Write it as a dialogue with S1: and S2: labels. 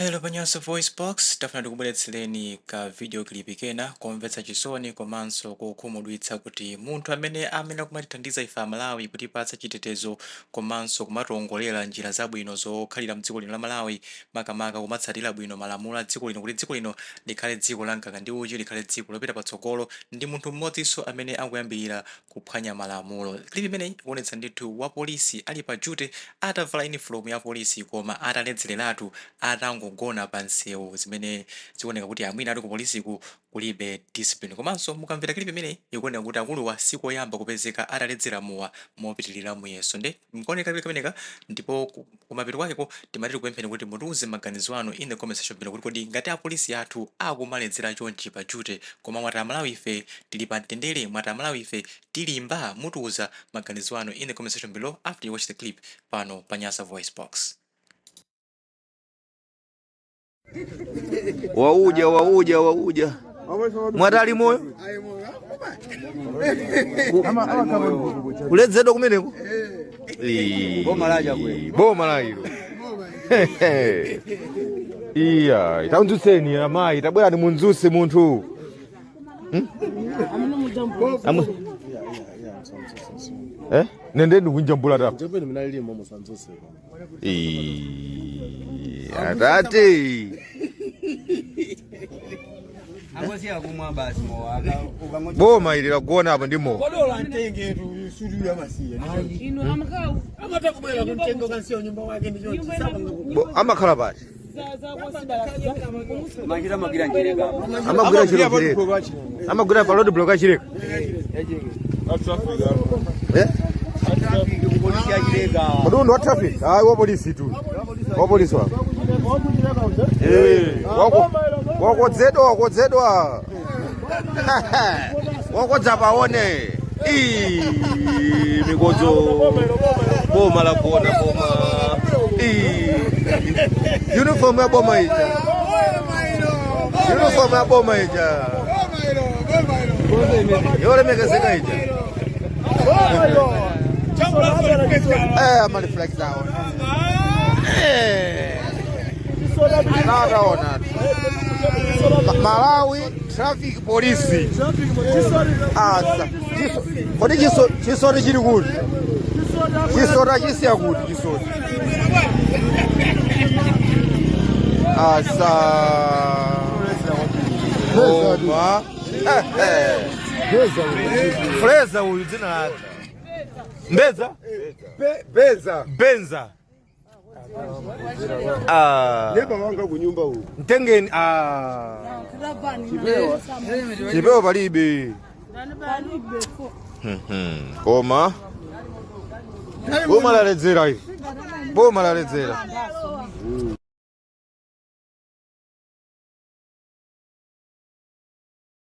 S1: Lero pa Nyasa VoiceBox tafuna tikubweretsereni ka video clip kena komvetsa chisoni komanso kokhumudwitsa kuti munthu amene amene akumatithandiza ife Amalawi kutipatsa chitetezo komanso kumationgolera njira zabwino zokhalira mdziko lino la Malawi, makamaka kumatsatira bwino malamulo a dziko lino kuti dziko lino likhale dziko la mkaka ndi uchi, likhale dziko lopita patsogolo, ndi munthu mmodzinso amene akuyambirira kuphwanya malamulo. Clip imeneyi ikuonetsa ndithu wa polisi ali pa duty atavala uniform ya polisi koma ataledzeleratu, atangogona pa msewu, zimene zikuoneka kuti amwina ali ku polisiku kulibe discipline. Komanso mukamvera clip imeneyi, ikuoneka kuti akuluwa sikoyamba kupezeka ataledzera mowa mopitilira muyeso. Nde mukaonera clip kameneka ndipo kumapeto kwakeko, timati tikupempheni kuti mutiuze maganizo anu in the comment section below kuti kodi ngati apolisi athu akumaledzera chonchi pa duty, koma mwati Amalawi ife tili pa mtendere? Mwati Amalawi ife tilimba? Mutiuza maganizo anu in the comment section below after you watch the clip pano pa Nyasa Voice Box.
S2: Wauja, wauja, wauja, mwatali moyo kuledzedwa kumeneko.
S3: Boma laja kwe.
S2: Boma la ilo. Iya, tamdzutseni amayi, tabwerani mundzutse munthu. Eh? Nende ndikunjambula ta.
S4: Njambeni mnalilimo musanzose.
S2: Ii, atate.
S3: Angosiya kumwa basi mowa ukangoti
S2: Boma ili lagona apa ndi mowa.
S4: Kodola mtenge tu sudu ya masiya.
S5: Inu amakau.
S4: Amata kubwera kumtengo kansiyo nyumba wake ndi chonchi sapanga ku.
S2: Amakhala pati?
S3: Machita magwira njireka.
S2: Amagwira chiro Chileka. Amagwira pa road block achileka. Eh?
S3: Kupolisi yachileka.
S2: Kodi uyu ndi wa traffic? Ayi, wa polisi tu. Wa polisi wa. Eh, wako wakodzedwa, wakodzedwa. Wakodza paone. Ii, mikodzo. Boma la gona boma. Ii. Uniform ya boma ija. Uniform ya boma ija. Yolemekezeka ija. Eh, ama reflect awo. Eh. Nataona. Malawi Traffic Police. Asa. Kodi chisoti chili kuti? Chisoti achisiya kuti chisoti? Asa. Koma. Freza uyu dzina lake. Mbeza?
S4: Beza.
S2: Benza. Ah.
S4: Neba wanga kunyumba uku.
S2: Mtengeni ah. Chipewa palibe. Koma. Boma laledzera ili. Boma laledzera.